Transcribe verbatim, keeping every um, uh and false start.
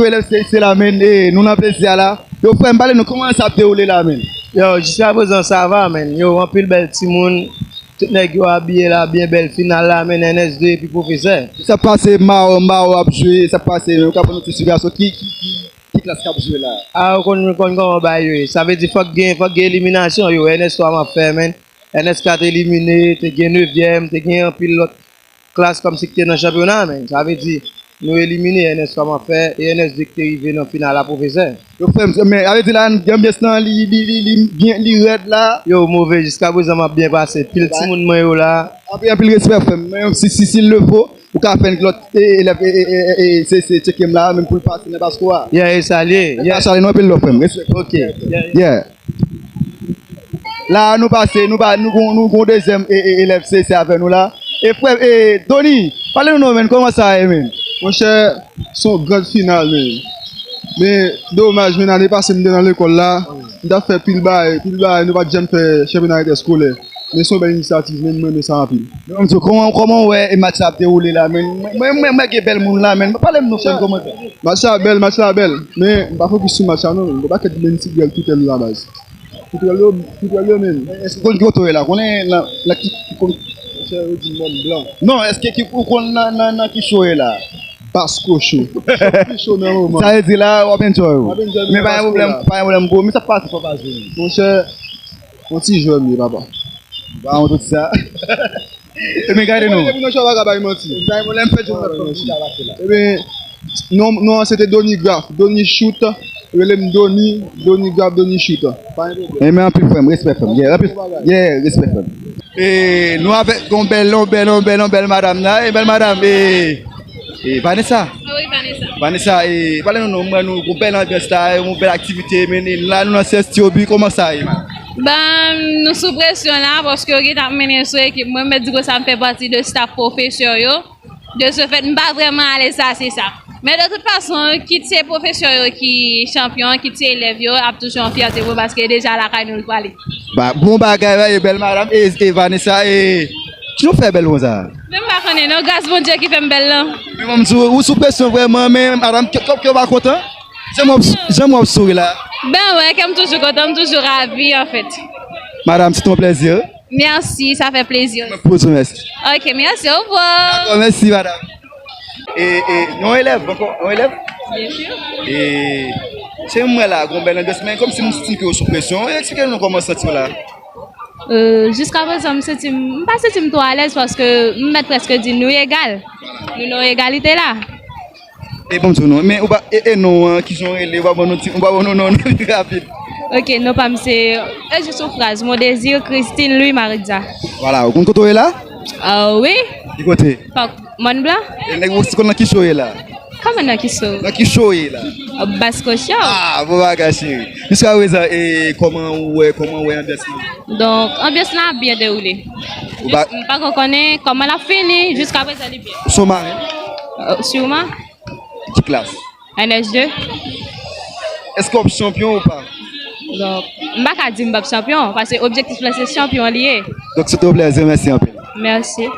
Elèv se, se la, men, e, nou nan plezi a la. Yo, frè m, pale nou, kòman sa ap dewoule la, men? Yo, jiska prezan, sa va, men. Yo, anpil bèl timoun. Tout nèg yo abiye la, byen bèl. Final la, men, N S D epi pwofesè. Sa ap pase, Mao, Mao ap jwe, sa ap pase, men, ou ka ban nou ti sitiyasyon, ki, ki, ki, ki klas k ap jwe la? A, ou konn, ou konn kòman bagay yo ye. Sa vle di, fòk gen, fòk gen eliminasyon, yo. N S twa m ap fè, men. N S kat elimine, te gen nevyèm, te gen anpil lòt klas kòmsi ki te nan chanpyona, men. Sa vle di, nou elimine N S twa m ap fè, e N S de ki te rive nan final la, pwofesè. Yo, frè m, men, sa vle di la, anbyans lan, li, li, li, li byen, li rèd la. Yo, move, jiska prezan, m ap byen pase. Pil timoun mwen yo la. Anpil, anpil respè, frè m. Men, si, si, si l le fo, ou ka fè yon lòt, e, elèv, e, e, e, e, e, se, se, tcheke m la, menm pou l pase nan basko a. Yeah, e sa l ye. Yeah. Sa l ye, non, anpil love, frè m. Respè. Ok. Yeah. La, nou pase, nou pa, nou gon, nou gon dezyèm, e, e, elèv se, se avè nou la. E frè, e, Doni, pale nou non, men, kòman sa ye, men? Monchè, se yon grand final, men. Men, domaj, men, ane pase, m te nan lekòl la, m t ap fè pil bagay, pil bagay, nou pa t janm fè chanpyona entèskolè. Men se yon bèl inisyativ, men, m renmen sa anpil. Men, m di w, kòman, kòman w wè match la ap dewoule la, men? Mwen, mwen, mwen, mwen gen bèl moun la, men. Pale m non, frè m, kòman sa? Match la bèl, match la bèl. Men, m pa fokis sou match la, non, men. Gon pakèt men ti grèl toutè nou la, baz. Koutwèl yo, koutwèl yo menm. Èske w konn ki kote w ye la? Konnen nan, nan ki, ki kon... Monchè, yo di Mòn Blan. Non, èske ki, ou konn nan, nan, nan ki cho w ye la? Basko cho. Cho pi cho nan moman. Sa vle di la, w ap enjoy ou. W ap enjoy. Men pa gen pwoblèm, pa gen pwoblèm, bro. Men sa k pase, fò pa jwe. Monchè, yon ti jwè m ye, papa. Ba yon tout sa. Ebyen, gade nou. Ebyen, non, chwa pa ka bay manti. Bay mwen lè m fè di mwen fè sa pase la. Ebyen, non, non, se te Doni Graf, Doni Chout, rele m Doni, Doni Graf, Doni Chout. Pa gen pwoblèm. Ebyen, anpil frè m, respè frè m. Yeah, anpil, yeah, respè frè m. E nou avèk yon bèl, yon bèl, yon bèl, yon bèl madam la. E bèl madam, e, e Vanessa. Ah oui, Vanessa. Vanessa, e pale nou non, mwen nou, yon bèl anbyans la, yon bèl aktivite, men la nou nan C S T O B, kòman sa ye, man? Ban, nou sou presyon la, paske yo gentan ap mennen sou ekip mwen. Mèt di konsa, m fè pati de staff pwofesè yo. De ce fait, m pa vrèman alèz, sa se sa. Men de tout fason, kit se pwofesè yo ki chanpyon, kit se elèv yo, ap toujou yon fyète pou mwen, paske deja lakay nou l prale. Ba, bon bagay, wi, bèl madam, e, e Vanessa, e, ki nou fè bèl konsa? Men m pa konnen, non, gras Bondye ki fè m bèl lan. Men mwen, m di w, ou sou presyon vrèman, men madam, kè, kè w pa kontan? Jan w ap, jan w ap souri la. Ben ouais, kè m toujou kontan, m toujou ravi, an fèt. Madam, se te yon plèzi. Merci, ça fait plaisir. Mwen poze w mèsi. Ok, merci, au revoir. Dakò, mèsi, madam. E, e, yon elèv, ankò, yon elèv? Bien sûr. E, se mwen la, gon bèl anbyans, men kòmsi m santi ke w sou presyon. Eksplike nou kòman w santi w la. Euh, jiska prezan, m santi m, m pa santi m twò alèz paske m mèt prèske di nou egal. Nou nan yon egalite la. E bon, m di w non, men ou pa, e, e non an, kijan w rele, ou pa ban nou ti, ou pa ban nou non, non, rapid. Ok, non pa m se, e jis yon fraz, Mon Désir Christine Louis Maritza. Vwala, ou konn kote w ye la? Ah wi. Ki kote? Mòn Blan. E nèg ou si konn nan ki cho w ye la? Kòman nan ki cho? Nan ki cho w ye la? Basko Show. Ah, bon bagay, cheri. Jiska prezan, e kòman ou wè, kòman ou wè anbyans lan? Donk, anbyans lan ap byen dewoule. Ou pa... M pako konnen kòman l ap fini, jiska prezan li byen. Ou se yon maren? Euh, sûrement. Ki klas? N S de. Èske w ap chanpyon ou pa? Donk, m pa ka di m p ap chanpyon, paske objektif la se chanpyon li ye. Donk, se te yon plèzi, mèsi anpil. Mèsi.